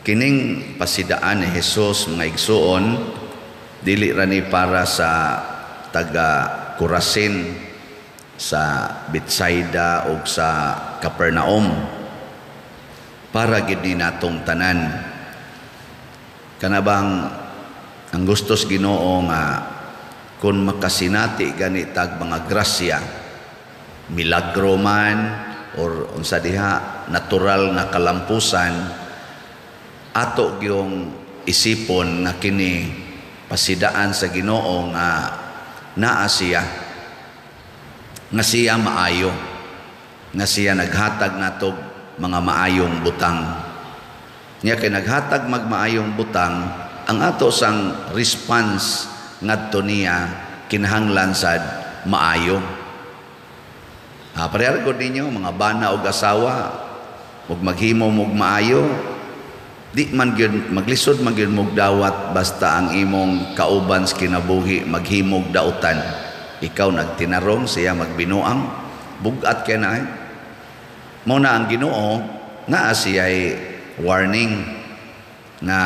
Kining pasidaan ni Jesus, mga igsuon, dili ra ni para sa taga Corazin, sa Bethsaida ug sa Capernaum. Para gid ni natong tanan. Kana bang ang gustos Ginoo nga kung makasinati gani tag mga grasya, milagro man or unsa diha, natural nga kalampusan, ato gyung isipon nga kini pasidaan sa Ginoo nga naa siya, nga siya maayo, nga siya naghatag natog mga maayong butang. Nya kay naghatag magmaayong butang, ang ato sang response ngadto niya kinahanglan sad maayo. Parehar gud ninyo mga bana og asawa, ug maghimo mog maayo, di man gyud maglisod man gyud mog dawat basta ang imong kauban sa kinabuhi maghimog dautan. Ikaw nagtinarong, siya magbinuang, bugat kay na ay. Mao na ang Ginoo naa siya'y warning nga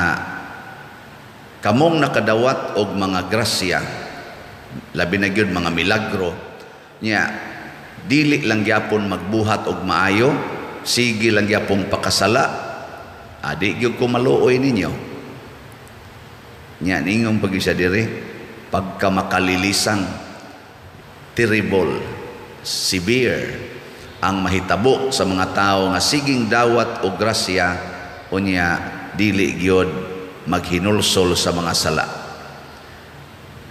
kamong nakadawat og mga grasya, labi na gyud mga milagro nya, dili lang gyapon magbuhat og maayo, sige lang gyapon pakasala. Adi gyud ko maluoy ninyo. Nya ningong pag isa diri pagka makalilisang, terrible, severe ang mahitabo sa mga tao nga siging dawat og grasya unya dili gyud maghinulsol sa mga sala.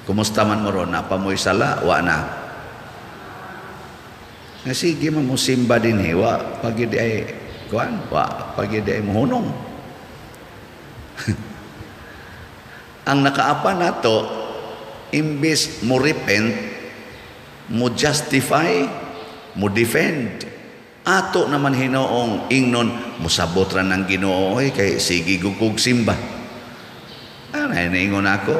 Kumusta man mo ron? Napa mo'y sala? Wa na. Nga sige man mo simba din eh. Wa pagid ay kuan, wa pagid ay muhunong. Ang nakaapa nato, imbis mo repent, mo justify, mo defend. Ato naman hinoong ingnon, musabot ra ng Ginoo oy kay sige gugug simba. Ano naingon ako,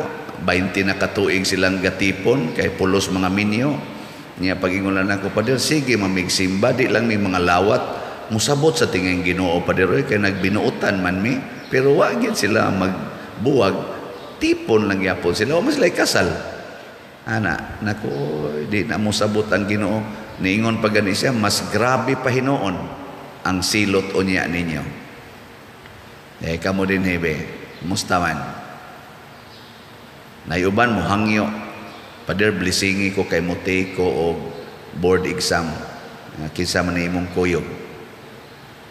20 na katuig silang gatipon kay pulos mga minyo. Niya pag-ingon lang ako, "Pader, sige mamig simba, di lang mi mga lawat." Musabot sa tingin Ginoo, pader, oy, kay nagbinuotan man mi, pero wa gyud sila magbuwag, tipon lang gyapon sila, wa man sila kasal. Ana, naku, di na mosabot ang Ginoo. Niingon pa gani siya, mas grabe pa hinuon ang silot unya ninyo. Eh, kamo din hebe, musta man? Nayuban mo hangyo, "Pader, blessingi ko kay muti ko og board exam." Kinsa man imong kuyog?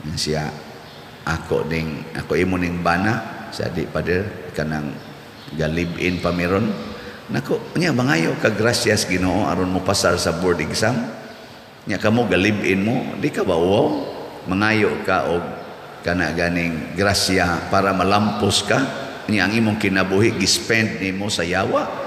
Siya, ako ding, ako imo ning bana, sa di, pader, kanang ga-live-in pa meron. Nako, nya mangayo ka grasyas Ginoo aron mo pasar sa board exam. Nya kamo ga live-in mo, di ka ba uwaw? Mangayo ka og kana ganing grasya para malampos ka. Nya ang imong kinabuhi gispend nimo sa yawa.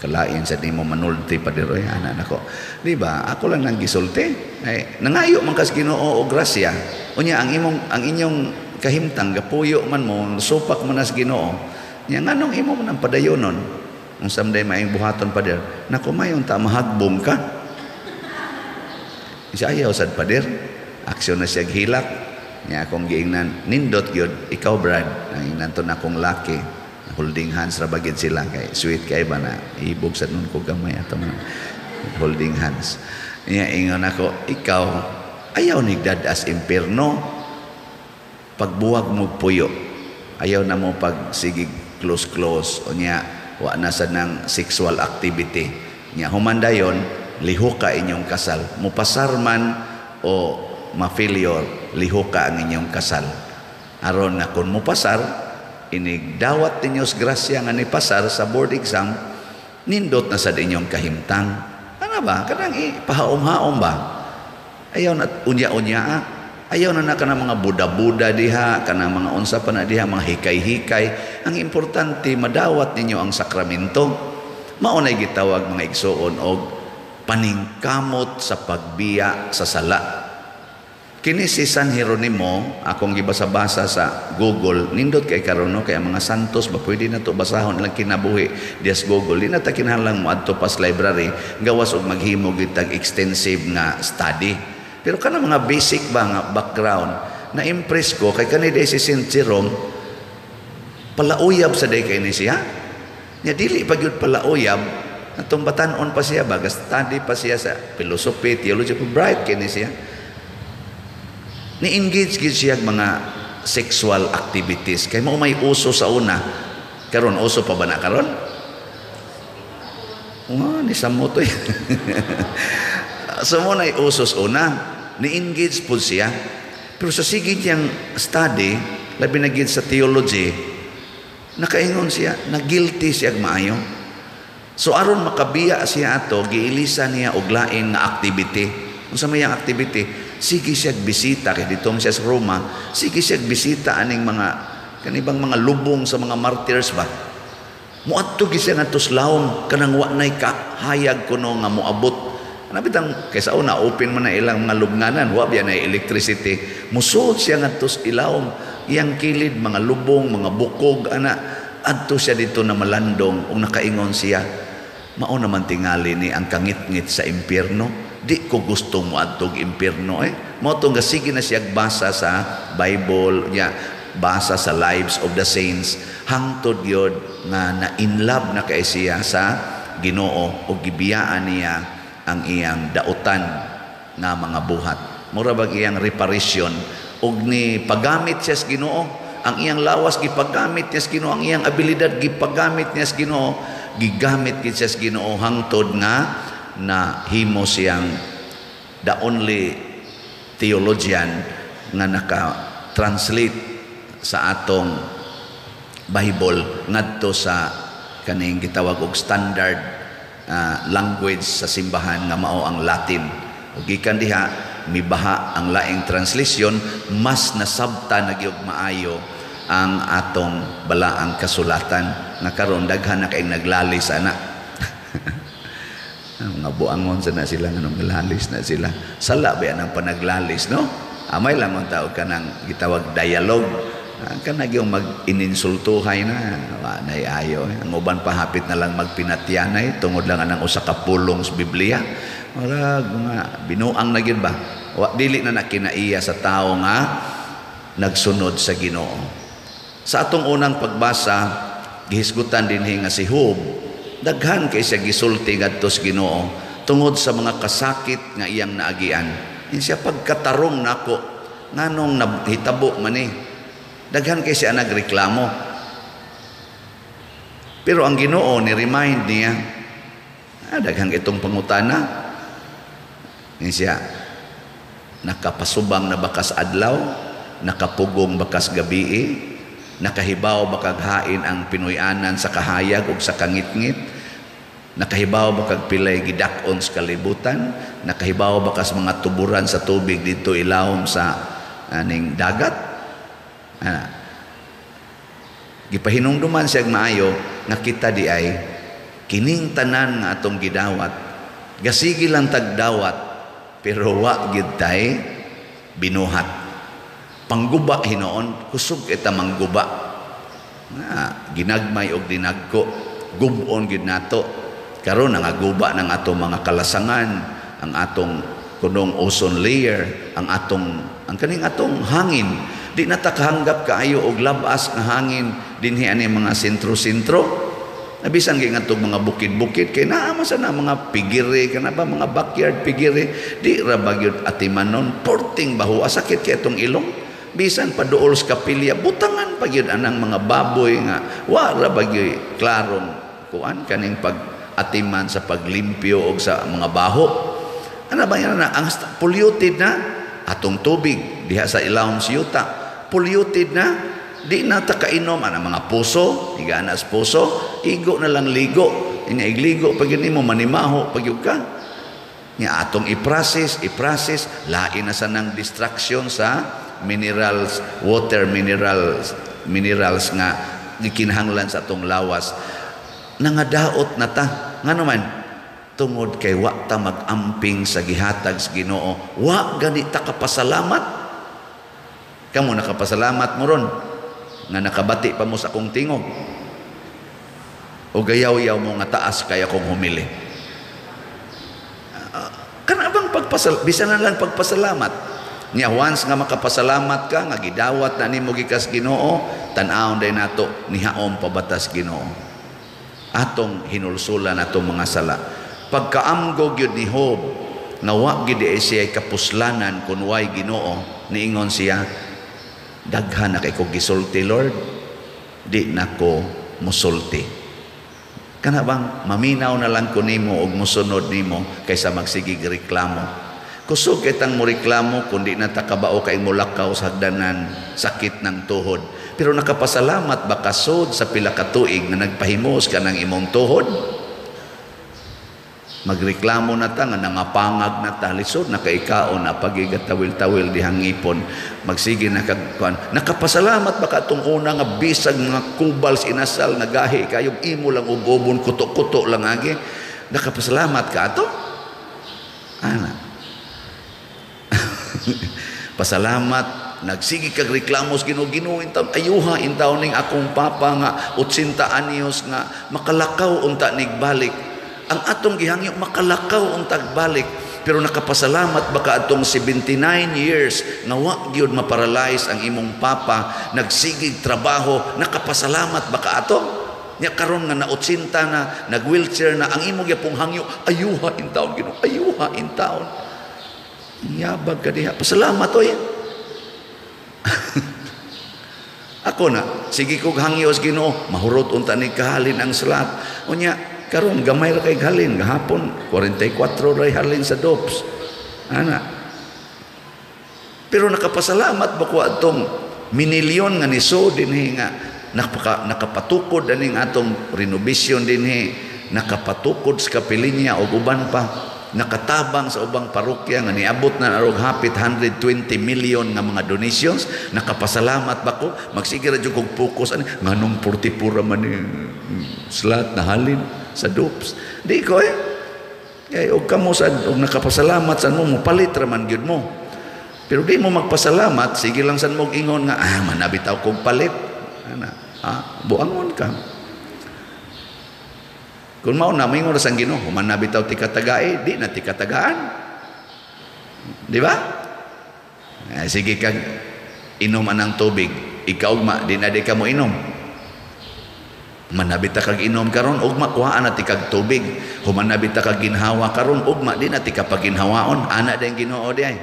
Kalain sa nimo manulti pa diro ana nako. Di ba? Ako lang nang gisulti. Ay, nangayo man kas Ginoo og grasya. Unya ang imong ang inyong kahimtang gapuyo man mo, supak man nas Ginoo. Nya nganong imo man ang padayonon? Unsa man day maayong buhaton, pader? Nako, mayon ta mahagbong ka. Siya, ayaw sad, pader. Aksyon na siya hilak. Nya akong giingnan, nindot gyud ikaw, Brad. Ang ingnan to na akong laki. Holding hands ra bagid sila kay sweet kay ba na ibog sa nun ko gamay ato man holding hands. Nya ingon ako, ikaw ayaw ni as impierno pagbuwag mo puyo. Ayaw na mo pag sige close close unya wa na sa nang sexual activity. Nya human dayon lihuka inyong kasal. Mupasar man o ma-failure, lihuka ang inyong kasal. Aron nga kung mupasar, inigdawat ninyo sa grasya nga nipasar sa board exam, nindot na sa inyong kahimtang. Ano ba? Kanang pahaom-haom ba? Ayaw na unya-unya ah. Ayaw na na kanang mga buda-buda diha, kanang mga unsa pa na diha, mga hikay-hikay. Ang importante, madawat ninyo ang sakramento. Mao na'y gitawag, mga igsuon, og paningkamot sa pagbiya sa sala. Kini si San Jeronimo, akong gibasa-basa sa Google, nindot kay karon no, kay ang mga santos ba pwede na to basahon lang kinabuhi dias Google. Di na ta kinahanglan moadto pas library gawas og maghimo gyud tag extensive nga study. Pero kana mga basic ba nga background, Na-impress ko kay kani si Saint Jerome, palauyab sa day kay ni siya. Nya dili pa gyud palauyab, atong batan-on pa siya ba, study pa siya sa philosophy, theology, bright kay ni siya. Ni-engage gyud siya mga sexual activities kay mao may uso sa una. Karon, uso pa ba na karon? Nga ni samot oy. So mao nay uso sa una, ni-engage pud siya. Pero sa sige niyang study, labi na gid sa theology, nakaingon siya, na guilty siya maayo. So aron makabiya siya ato, giilisa niya og lain nga activity. Unsa may ang activity? Sige siya bisita kay dito siya sa Roma, sige siya bisita aning mga kanibang mga lubong sa mga martyrs ba. Muadto gyud siya ngadto sa lawom, kanang wa nay kahayag kuno nga moabot. Ana bitang kay sa una open man na ilang mga lubnganan, wa biya na electricity. Musuod siya ngadto sa ilawom, iyang kilid mga lubong, mga bukog ana, adto siya dito na malandong ug nakaingon siya, "Mao naman tingali ni ang kangitngit sa impyerno. Di ko gusto mo adtog impyerno eh." Mao tong sige na siya basa sa Bible niya, basa sa lives of the saints, hangtod yod nga na in love na kay siya sa Ginoo ug gibiyaan niya ang iyang dautan nga mga buhat. Mura bag iyang reparation ug ni paggamit siya sa Ginoo, ang iyang lawas gipagamit niya sa Ginoo, ang iyang abilidad gipagamit niya sa Ginoo, gigamit gid siya sa Ginoo hangtod nga na himo siyang the only theologian nga naka-translate sa atong Bible ngadto sa kaning gitawag og standard language sa simbahan nga mao ang Latin. Ug gikan diha mibaha ang laing translation, mas nasabta na gyud maayo ang atong balaang kasulatan nga karon daghan na kay naglalis ana. Mga buangon sa na sila nga naglalis na sila. Sala ba ang panaglalis, no? Amay lang ang tao kanang gitawag dialogue. Kana yung mag-ininsultuhay na, wa nay ayo. Ang uban pa hapit na lang magpinatyanay tungod lang anang usa ka pulong sa Biblia. Marag mga binuang na gyud ba? Wa, dili na na kinaiya sa tao nga nagsunod sa Ginoo. Sa atong unang pagbasa, gihisgutan dinhi nga si Job, daghan kay siya gisulti ngadto sa Ginoo tungod sa mga kasakit nga iyang naagian. Ingon siya, "Pagkatarong nako, nganong nahitabo man ni?" Daghan kay siya nagreklamo. Pero ang Ginoo ni remind niya, "Daghan itong pangutana." Ingon siya, "Nakapasubang na ba kas adlaw? Nakapugong ba kas gabii? Nakahibaw ba kag hain ang pinuy-anan sa kahayag ug sa kangitngit? Nakahibaw ba kag pilay gidak-on sa kalibutan? Nakahibaw ba kas mga tuburan sa tubig dito ilawom sa aning dagat?" Gipahinumduman siya maayo nga kita di ay kining tanan nga atong gidawat, gasigi lang tagdawat pero wa gid tay binuhat. Pangguba hinoon, kusog kita mangguba. Nga ginagmay og dinagko, gub-on gid nato. Karon nangaguba ng atong mga kalasangan, ang atong kunong ozone layer, ang atong ang kaning atong hangin. Di na ta kahanggap kaayo og labas nga hangin dinhi ani mga sentro-sentro. Bisan kay ngadtong mga bukid-bukid kay naa man sa na mga piggery kana ba, mga backyard piggery, di ra ba gyud atimanon, porting baho, sakit kay atong ilong. Bisan pa duol sa kapilya, butangan pa gyud anang mga baboy nga wa ra ba gyud klarong kuan kaning pag atiman sa paglimpyo og sa mga baho. Ana ba yan na ang polluted na atong tubig diha sa ilawom sa yuta, polluted na, di na ta kainom ana mga puso, higa na sa puso, igo na lang ligo. Inya igligo pag yun mo manimaho pag yun ka. Nya atong i-process, i-process, lain na sa nang destruction sa minerals, water minerals, minerals nga gikinahanglan sa atong lawas. Nangadaot na ta. Ngano man? Tungod kay wa ta mag-amping sa gihatag sa Ginoo. Wa gani ta kapasalamat. Kamo, nakapasalamat mo ron nga nakabati pa mo sa akong tingog? O gayaw-yaw mo nga taas kaya kong humili? Kana bang pagpasal, bisan na lang pagpasalamat. Nya once nga makapasalamat ka nga gidawat na nimo gikas Ginoo, tan-awon day nato nihaom pabatas Ginoo. Atong hinulsulan atong mga sala. Pagkaamgo gyud ni Job nga wa gid siya kapuslanan kun way Ginoo, niingon siya, daghan na kay ko gisulti, Lord, di nako musulti. Kana bang maminaw na lang ko nimo og musunod nimo kaysa magsigig reklamo. Kusog kitang mo reklamo kundi na ta kabao kay mulakaw sa hagdanan, sakit ng tuhod. Pero nakapasalamat ba kasod sa pila ka tuig nga nagpahimos ka ng imong tuhod? Magreklamo na ta nga nangapangag na ta, lisod na kaikaon na pagigatawil-tawil dihang ngipon, magsige na kag kuan. Nakapasalamat ba ka atong una nga bisag mga kubal sa inasal nga gahi kayo imo lang ub-ubon, kuto-kuto lang agi? Nakapasalamat ka ato? Ana. Pasalamat, nagsige kag reklamo sa Ginoo, Ginoo intawn ayuha intawn ning akong papa nga 80 anyos nga makalakaw unta nigbalik. Ang atong gihangyo makalakaw untag balik, pero nakapasalamat ba ka atong 79 years nga wa gyud maparalyze ang imong papa, nagsigig trabaho, nakapasalamat ba ka ato? Nya karon nga na 80 na, nag-wheelchair na, ang imong gyapong hangyo ayuha intawn Ginoo, ayuha intawn. Yabag ka diha, pasalamat oy. Ako na, sige kog hangyo sa Ginoo, mahurot unta ni kahalin ang slot. Unya karon gamay ra kay halin gahapon 44 ray halin sa Dops. Ana. Pero nakapasalamat ba ko atong minilyon nga niso dinhi nga nakapatukod aning atong renovation dinhi, nakapatukod sa kapilinya og uban pa, nakatabang sa ubang parokya nga niabot na arog hapit 120 million nga mga donations. Nakapasalamat ba ko? Magsige ra jud kog focus ani nganong 44 man ni slot na halin sa Dops. Di ko eh. Kay og kamo sad og nakapasalamat sad mo, mopalit ra man gyud mo. Pero di mo magpasalamat, sige lang sad mo ingon nga manabitaw kog palit. Ana, buangon ka. Kung mao na moingon ra sang Ginoo, human na bitaw ti katagae, di na ti katagaan. Di ba? Sige kag inom anang tubig, ikaw ugma di na di ka mo inom. Manabita kag inom karon, ugma kuhaan na ti kag tubig. Human na bitaw kag ginhawa karon, ugma di na ti ka paginhawaon. Ana din Ginoo di ay.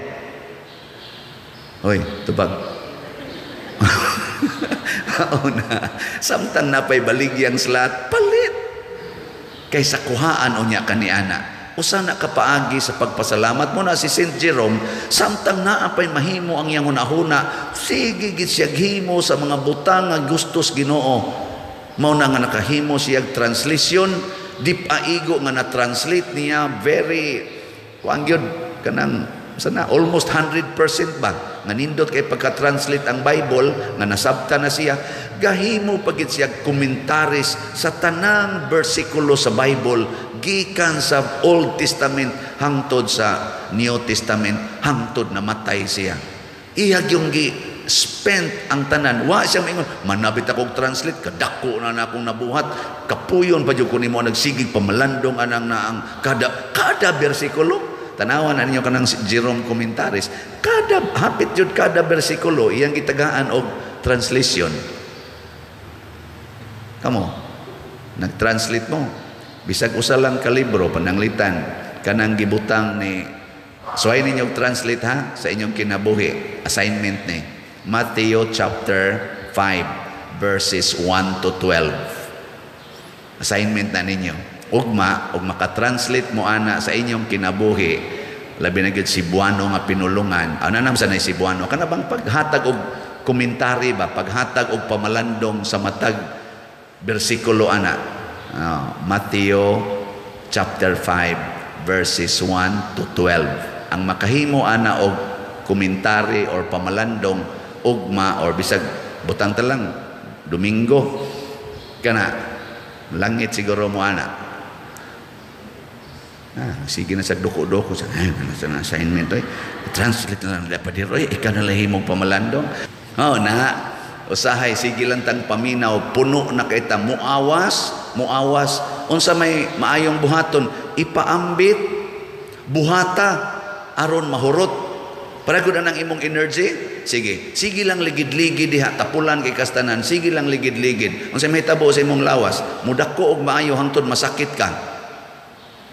Hoy, tubag. Una, samtang napay baligyang slot, palit. Kaysa kuhaan unya kaniana. Usa na kapaagi sa pagpasalamat mo na si Saint Jerome, samtang naa pay mahimo ang iyang hunahuna, sige gid siya himo sa mga butang nga gustos Ginoo. Mao na nga nakahimo siya translation, di paigo nga na-translate niya very kuan gyud kanang sana almost 100% ba nga nindot kay pagka-translate ang Bible nga nasabta na siya, gahimo pagid siya komentaris sa tanang bersikulo sa Bible gikan sa Old Testament hangtod sa New Testament hangtod namatay siya. Iya gyung gi spent ang tanan. Wa siya maingon, manabit akong translate, kadako na na akong nabuhat, kapuyon pa jud ko nimo nagsigig pamalandong anang naang kada bersikulo. Tanawan na ninyo kanang Jerome Commentaries, kada hapit jud kada bersikulo iyang gitagaan og translation. Kamo nagtranslate mo bisag usa lang ka libro pananglitan kanang gibutang ni suway ninyo translate ha sa inyong kinabuhi, assignment ni Matthew chapter 5 verses 1 to 12. Assignment na ninyo. Ugma og maka-translate mo ana sa inyong kinabuhi, labi na gyud Cebuano nga pinulungan. Ana nam sa nay Cebuano kana bang paghatag og komentary ba, paghatag og pamalandong sa matag bersikulo ana. Matthew chapter 5 verses 1 to 12. Ang makahimo ana og komentary or pamalandong ugma or bisag butang ta lang Domingo kana langit siguro mo ana. Sige na sa duko-duko sa sa assignment oy. Translate na lang dapat diro oy, ikaw na lang himong pamalandong. Oh na usahay sige lang tang paminaw, puno na kay ta muawas, muawas unsa may maayong buhaton, ipaambit buhata aron mahurot. Para gud ang imong energy, sige, sige lang ligid-ligid diha, tapulan kay kastanan, sige lang ligid-ligid. Unsay mahitabo sa imong lawas? Mudako og maayo hangtod masakit ka.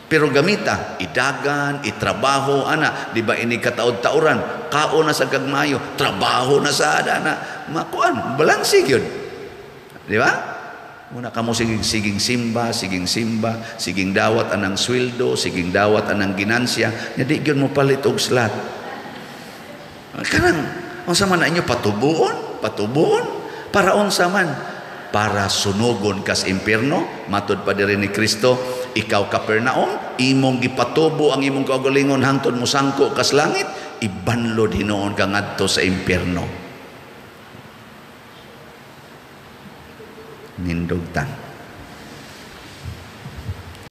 Pero gamita, idagan, itrabaho, ana, di ba ini kataod-tauran, kaon na sa kag maayo, trabaho na sa ana, makuan, balanse gyud. Di ba? Muna kamo siging siging simba, siging simba, siging dawat anang sweldo, siging dawat anang ginansya, nya di gyud mo palit og slot. Kanang unsa man na inyo patubuon, patubuon para unsa man, para sunugon kas impierno? Matud pa diri ni Kristo, "Ikaw Capernaum, imong gipatubo ang imong kaugalingon hangtod mosangko kas langit, ibanlod hinuon ka ngadto sa impierno." Nindog ta.